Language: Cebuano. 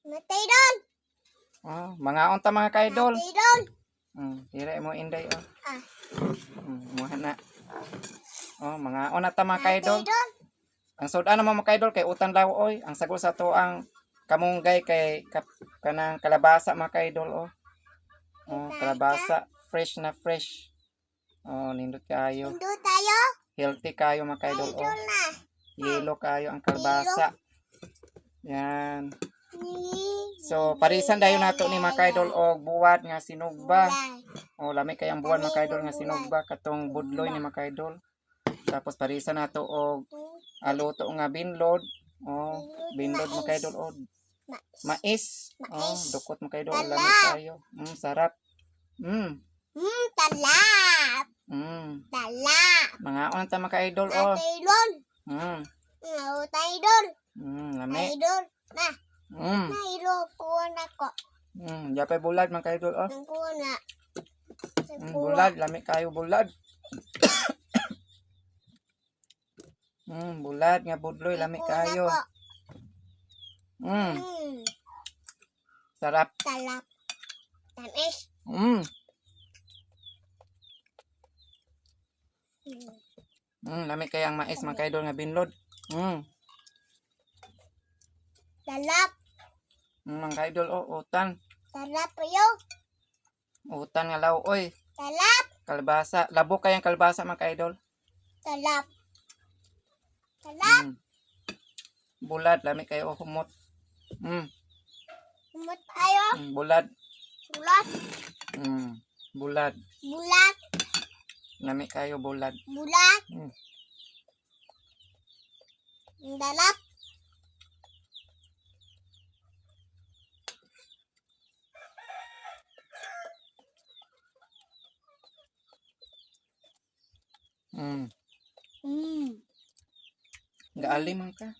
Matay dol. Oh, mangaon ta, mga kaidol. Matay dol. Dira mo, Inday, oh. Ah. Muha na. Oh, mangaon na ta, mga kaidol. Matay dol. Ang sudan naman, mga kaidol, kay utan law oy. Ang sagol sa to ang kamunggay kay kanang kalabasa, mga kaidol, oh. Oh, kalabasa, fresh na fresh. Oh, nindot kaayo. Indo tayo. Healthy kayo, mga kaidol, oh. Idol na. Yellow kayo ang kalabasa. Yan. Ni. So, parisan dayon nato ni, mga kaidol, og buwat nga sinugba. Bulay. Oh, lami kayang buwan, mga kaidol, nga sinugba katong budloy ni, mga kaidol. Tapos parisan nato og aluto nga binlod. Oh, binlod, mga kaidol, og Mais. mais. Oh, Mais. dukot, mga kaidol, lami Talap. kayo. Sarap. Talap. Talap. Mga ta, mga kaidol, oh. Matay dol. Matay dol. Lami. Idol na. Na idol kuha na ko. Japay bulad, mga kaidol, oh. Ang kuha na. Sa kuha. Bulad, lami kayo bulad. Bulad nga budloy, lami Kuha na kayo. ko. Sarap. Talap. Tamis. Lami kay ang mais, mga kaidol, nga binlod. Talap. Mga kaidol, oh, utan. Talap yo. Utan nga law oy. Talap. Kalbasa. Labo kayang kalbasa, mga kaidol. Talap. Talap. Bulad, lami kayo, oh, humot. Umot tayo. Bulad. Bulat. Bulad. Bulat. Lami kayo bulad. Bulat. Talap. Gaali man ka.